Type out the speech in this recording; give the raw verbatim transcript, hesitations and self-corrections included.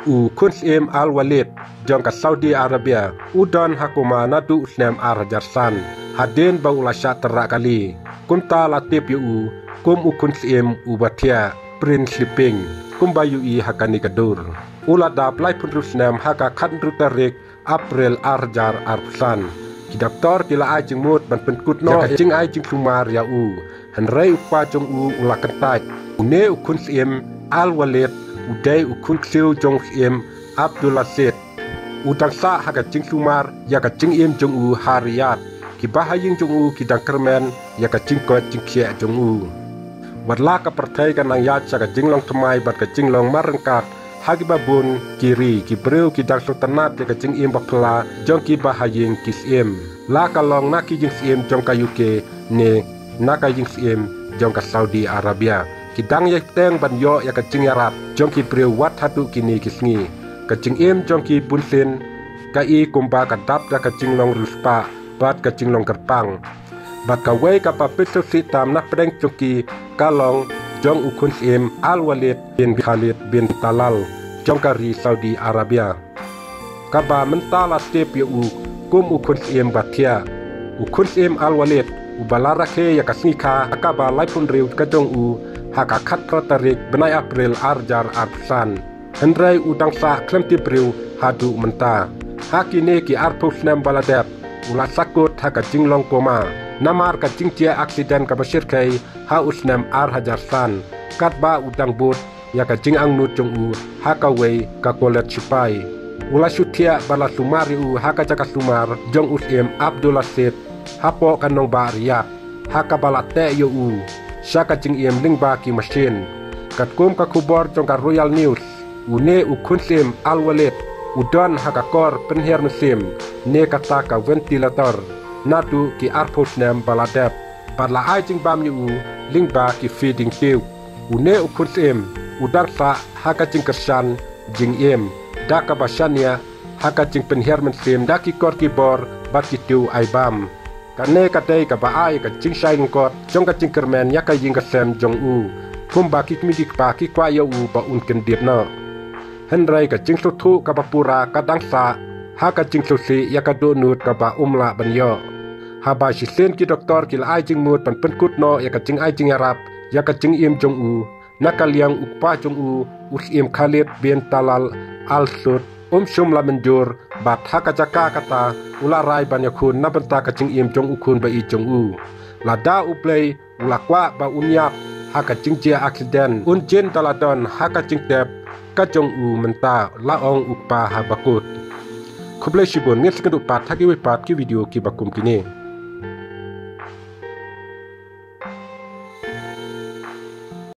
U khun syiem Al Walid jong ka Saudi Arabia u don ha koma naduh u snem ar hajar san, hadien ba u la shah tyrrah kali. Kumta la tip ïa u kum u khun syiem uba thiah, Prince Sleeping, kumba ïohi ha kane ka dur. U la dap laiphew hynriew snem ha ka khathynriew tarik April ar hajar arphew san. Ki doktor ki la ai jingmut ban pynkut noh ïa ka jingai jingsumar ïa u. Hynrei u kpa jong u u la kyntait. Une u khun syiem Al Walid u dei u khun ksiew jong u syiem Abdullah Said. U dang sah ha ka jingsumar ïa ka jingim jong u ha Riyadh. Ki bahaïing jong u ki dang kyrmen ïa ka jingkoit jingkhiah jong u. Wat la ka pyrthei ka nang ïaid sha ka jinglong thymmai bad ka jinglong marryngkat, ha kiba bun ki ri ki briew ki dang sngewtynnat ïa ka jingim baphylla jong ki bahaïing ki syiem, la ka long na ki ïing syiem jong ka U K ne na ka ïing syiem jong ka Saudi Arabia. Ki dang ïai bteng ban ïoh ïa ka jingïarap jong ki briew wat haduh kine ki sngi. Ka jingim jong ki bunsien ka i kumba ka dap da ka jinglong riewspah bad ka jinglong kyrpang. Bad kawei kaba pynshongshit tam na pdeng jong ki ka long jong u khun syiem Al Walid bin Khalid bin Talal jong ka ri Saudi Arabia, kaba mynta la tip ïa u kum u khun syiem ba thiah. U khun syiem Al Walid uba la rakhe ïa ka sngi kha ha kaba laiphew hynriew ka jong u ha ka khatphra tarik bnai April ar hajar arphew san. Hynrei u dang sah khlem tip briew haduh mynta. Ha kine ki arphew snem ba la dep u la sahkut ha ka jinglong koma namar ka jingjia aksiden kaba shyrkhei ha u snem ar hajar san, katba u dang bud ïa ka jingangnud jong u ha kawei ka kolej shipai. U la shu thiah bad la sumar ïa u ha ka jaka sumar jong u syiem Abdullah Said hapoh ka nongbah Riyadh, ha kaba la teh ïa u sha ka jingim lyngba ki mashin. Katkum ka khubor jong ka Royal News, une u khun syiem Al Walid u don ha ka kor pynhiar mynsiem ne kata ka ventilator naduh ki arphew snem ba la dep, bad la ai jingbam ïa u lyngba ki feeding tube. Une u khun syiem u dang sah ha ka jingkyrshan jingim da kaba shaniah ha ka jingpynhiar mynsiem da ki kor ki bor bad ki tiew ai bam. Kane ka dei kaba ai ka jingshai lyngkot jong ka jingkyrmen ïa ka ïing ka sem jong u, kumba ki kmie ki kpa ki kwah ïa u ba un kyndit noh. Hynrei ka jingsngewthuh kaba pura ka dang sah ha ka jingsngewsih ïa ka dohnud kaba um lah ban ïoh. Haba shisien ki doktor ki la ai jingmut ban pynkut noh ïa ka jingai jingïarap ïa ka jingim jong u, na ka liang u kpa jong u, u syiem Khalid bin Talal Al Saud, um shym la mynjur, bad ha ka jaka kata u la rai ban ïakhun na bynta ka jingim jong u khun ba ïeit jong u. Lada U Blei u la kwah ba un ïap ha ka jingjia aksiden, un jin da la don ha ka jingtep ka jong u mynta, la ong u kpa ha bakut. Khublei shibun, ngin sa ïakynduh pat ha kiwei pat ki video kiba kum kine.